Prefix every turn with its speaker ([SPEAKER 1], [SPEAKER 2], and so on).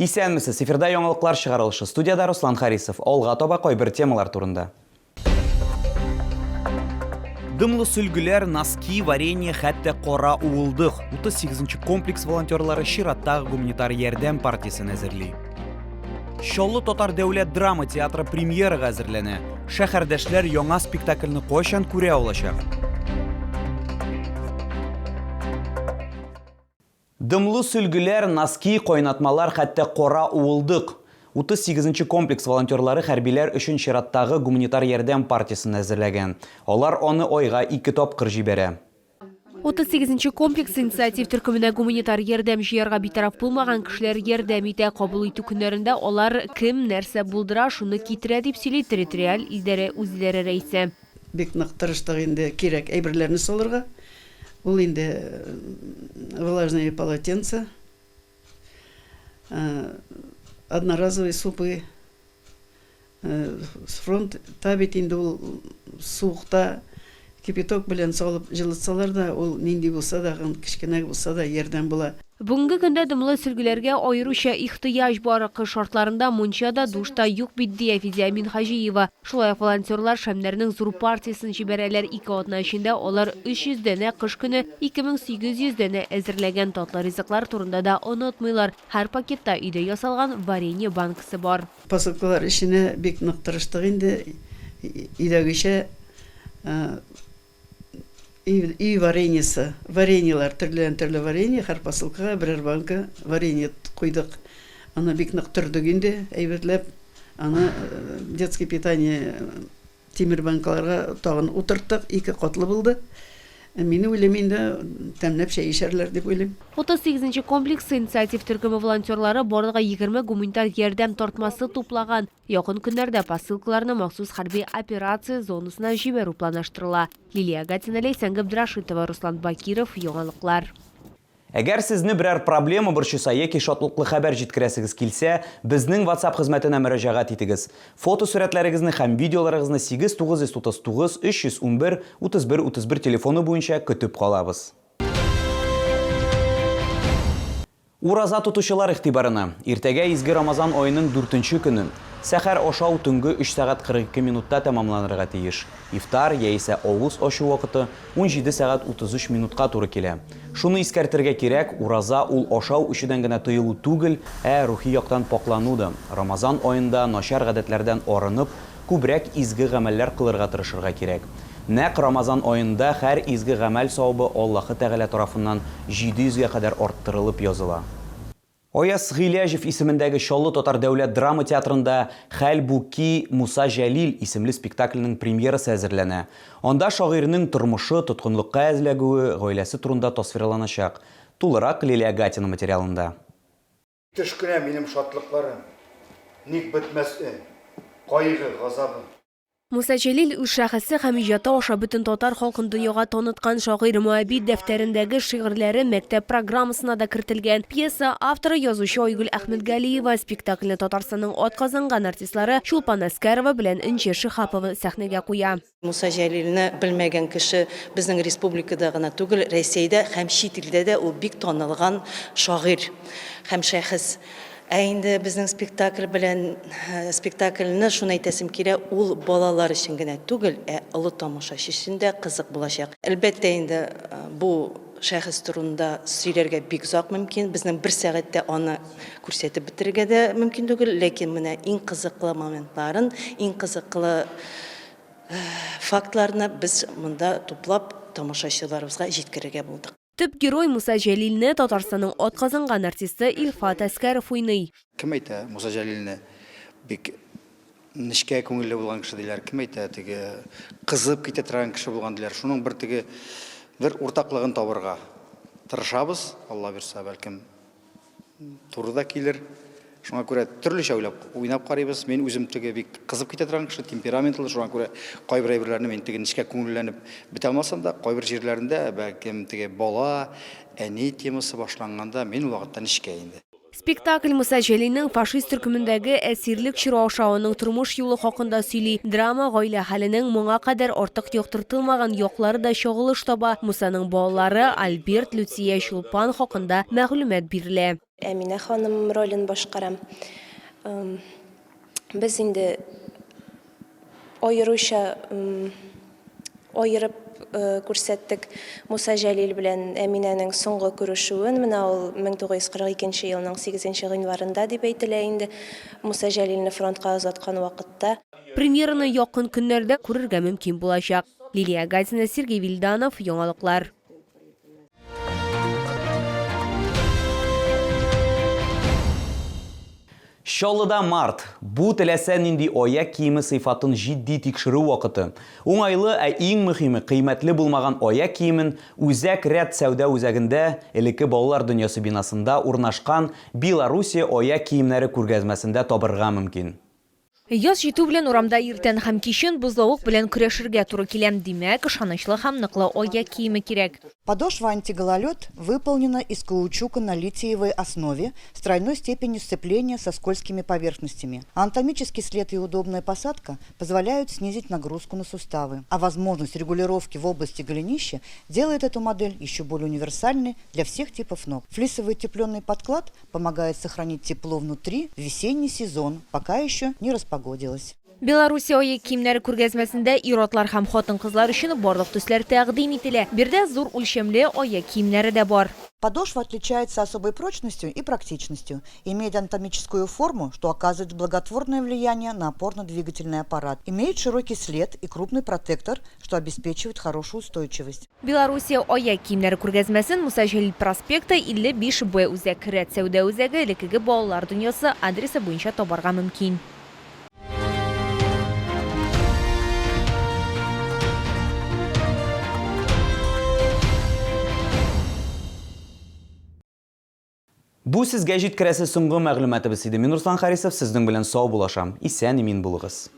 [SPEAKER 1] Исәнмесез, эфирда яңалыклар чыгарылышы. Студиядә Руслан Харисов. Алга таба кайбер темалар турында. Дымлы сөлгеләр, носки, варенье, хәтта кара уылдык. 38 нче комплекс волонтерлары чираттагы гуманитар ярдәм партиясен әзерли. Чаллы татар дәүләт драма театры премьерага әзерләнә. Шәһәрдәшләр яңа спектакльне кайчан күрә алачак? Дымлы сөлгеләр, носки, кайнатмалар, хәтта кара уылдык. 38 нче комплекс волонтерлары хәрбиләр өчен чираттагы гуманитар ярдәм партиясен әзерләгән. Алар аны айга ике тапкыр җибәрә.
[SPEAKER 2] 38 нче комплекс инициатив төркеменә гуманитар ярдәм җыярга битараф булмаган кешеләр ярдәм итә. Кабул итү көннәрендә алар кем нәрсә булдыра, шуны китерә, дип сөйли территориаль идарә үзидарә рәисе.
[SPEAKER 3] Бик нык тырыштык инде кирәк әйберләрне салырга. Ул инде влажные полотенца, одноразовые супы. Фронтта бит инде ул суыкта кипяток белән салып җылытсалар да, ул нинди булса да, кечкенә булса да ярдәм була.
[SPEAKER 2] Бүгенге көндә дымлы сөлгеләргә аеруча ихтыяҗ бар. Кыш шартларында мунча да, душ та юк бит, ди Әфизә Минһаҗиева. Шулай ук волонтерлар шәмнәрнең зур партиясен җибәрәләр. Ике атна эчендә алар 300 данә, кыш көне 2800 данә әзерләгән. Татлы ризыклар турында да онытмыйлар. Һәр пакетта өйдә ясалган варенье банкасы бар.
[SPEAKER 3] Посылкалар эшенә бик нык тырыштык инде, өйдәгечә. Өй вареньесы, вареньелар, төрледән-төрле варенье, һәр посылкага берәр банка варенье куйдык. Аны бик нык төрдек инде, әйбәтләп. Аны детский питание тимер банкаларга тагын утырттык, ике катлы булды. Мин уйлыйм инде, тәмләп чәй эчәрләр дип уйлыйм.
[SPEAKER 2] 38 нче комплекс инициатив төркеме волонтерлары барлыгы 20 гуманитар ярдәм тартмасы туплаган. Якын көннәрдә посылкаларны махсус хәрби операция зонасына җибәрү планлаштырыла. Лилия Гатина, Ләйсән Габдрашитова, Руслан Бакиров, Яңалыклар.
[SPEAKER 1] Әгәр сезне берәр проблема борчыса яки шатлыклы хәбәр җиткерәсегез килсә, безнең WhatsApp хезмәтенә мөрәҗәгать итегез. Фотосурәтләрегезне һәм видеоларыгызны 8 939 311 31 31 телефоны буенча көтеп калабыз. Ураза тотучылар игътибарына! Иртәгә изге Рамазан аеның дүртенче көне. Сәхәр ашау төнге өч сәгать 42 минутта тәмамланырга тиеш. Ифтар, яисә авыз ачу вакыты 17 сәгать 33 минутка туры килә. Шуны искәртергә кирәк, ураза ул ашау-эчүдән генә тыелу түгел, ә рухи яктан пакьлану да. Рамазан аенда начар гадәтләрдән арынып, Күбрәк изге гамәлләр кылырга тырышырга кирәк. Нәкъ Рамазан аенда һәр изге гамәл савабы Аллаһы Тәгалә тарафыннан 700 гә кадәр арттырылып языла. Аяз Гыйләҗев исемендәге Чаллы татар дәүләт драма театрында Хәлбуки Муса Җәлил исемле спектакльнең премьерасы әзерләнә. Анда шагыйрьнең тормышы, тоткынлыкка эләгүе, гаиләсе турында тасвирланачак. Тулырак Лилия Гатина материалында.
[SPEAKER 4] Төш кенә минем шатлыкларым. Ник бетмәс өн, кайгы, газабым.
[SPEAKER 2] Муса Җәлил үз шәхесе һәм иҗаты аша бөтен татар халкын дөньяга таныткан шагыйрь. Моабит дәфтәрендәге шигырьләре мәктәп программасына да кертелгән. Пьеса авторы, язучы Айгөл Әхмәтгалиева. Спектакльне Татарстанның атказанган артистлары Чулпан Әскәрова белән Энҗе Шиһапова сәхнәгә куя.
[SPEAKER 5] Муса Җәлилне белмәгән кеше безнең республикада гына түгел, Рәсәйдә һәм чит илдә дә ул бик танылган шагыйрь һәм шәхес. Ә инде безнең спектакль белән, спектакльне, шуны әйтәсем килә, ул балалар өчен генә түгел, ә олы тамашачы өчен дә кызык булачак. Әлбәттә инде, бу шәхес турында сөйләргә бик озак мөмкин, безнең бер сәгатьтә аны күрсәтеп бетерергә дә мөмкин түгел, ләкин менә иң кызыклы моментларын, иң кызыклы Фактларны без монда туплап, тамашачыларыбызга җиткерергә булдык.
[SPEAKER 2] Төп герой Муса Җәлилне Татарстанның атказанган артисты Илфат Әскәров уйный.
[SPEAKER 4] Кем әйтә, Муса Җәлилне бик нечкә күңелле булган кеше диләр, кем әйтә, теге кызып китә торган кеше булган диләр. Шуның бер теге бер уртаклыгын табырга тырышабыз, Алла бирса, бәлкем. Туры да килер. Шуңа күрә төрлечә уйлап, уйнап карыйбыз. Мин үзем теге бик кызып китә торган кеше, темпераментлы, шуңа күрә кайбер әйберләрне мин теге нечкә күңелләнеп бетә алмасам да, кайбер җирләрендә, бәлкем, теге бала, әни темасы башланганда, мин ул вакытта нечкә инде.
[SPEAKER 2] Спектакль Муса Җәлилнең фашист төркемендәге әсирлек чоры аша аның тормыш юлы хакында сөйли. Драма гаилә хәленең моңа кадәр артык яктыртылмаган яклары да чагылыш таба, Мусаның балалары, Альберт, Люция, Чулпан хакында мәгълүмат бирелә.
[SPEAKER 6] Әминә ханым ролен башкарам. Без инде аеруча аерып күрсәттек Муса Җәлил белән Әминәнең соңгы күрешүен. Менә ул 1942 елның 8 гыйнварында дип әйтелә инде, Муса Җәлилне фронтка озаткан вакытта.
[SPEAKER 2] Премьераны якын көннәрдә күрергә мөмкин булачак. Лилия Гатина, Сергей Вильданов, Яңалыклар.
[SPEAKER 1] Чаллыда март. Бу теләсә нинди аяк киеме сыйфатын җитди тикшерү вакыты. Уңайлы, ә иң мөһиме, кыйммәтле булмаган аяк киемен Үзәк ряд сәүдә үзәгендә, элекке Балалар дөньясы бинасында урнашкан Белоруссия аяк киемнәре күргәзмәсендә табырга мөмкин.
[SPEAKER 2] Яз җитү белән урамда иртән һәм кичен бозлавык белән көрәшергә туры килә. Димәк, ышанычлы һәм ныклы аяк киеме кирәк.
[SPEAKER 7] Подошва антигололед выполнена из каучука на литиевой основе с тройной степенью сцепления со скользкими поверхностями. Анатомический след и удобная посадка позволяют снизить нагрузку на суставы, а возможность регулировки в области голенища делает эту модель еще более универсальной для всех типов ног. Флисовый утепленный подклад помогает сохранить тепло внутри в весенний сезон, пока еще не распогодилось.
[SPEAKER 2] Белоруссия аяк киемнәре күргәзмәсендә ир-атлар һәм хатын-кызлар өчен барлык төсләр тәкъдим ителә. Биредә зур үлчәмле аяк киемнәре дә бар.
[SPEAKER 7] Подошва отличается особой прочностью и практичностью, имеет анатомическую форму, что оказывает благотворное влияние на опорно-двигательный аппарат, имеет широкий след и крупный протектор, что обеспечивает хорошую устойчивость.
[SPEAKER 2] Белоруссия аяк киемнәре күргәзмәсен Муса Җәлил проспекты, 55 Б Үзәк рәт сәүдә үзәге, элеккеге Балалар дөньясы адресы буенча табарга мөмкин.
[SPEAKER 1] Бу сезгә җиткерәсе соңгы мәгълүматыбыз иде. Мин Руслан Харисов сезнең белән саубуллашам. Исән-имин булыгыз.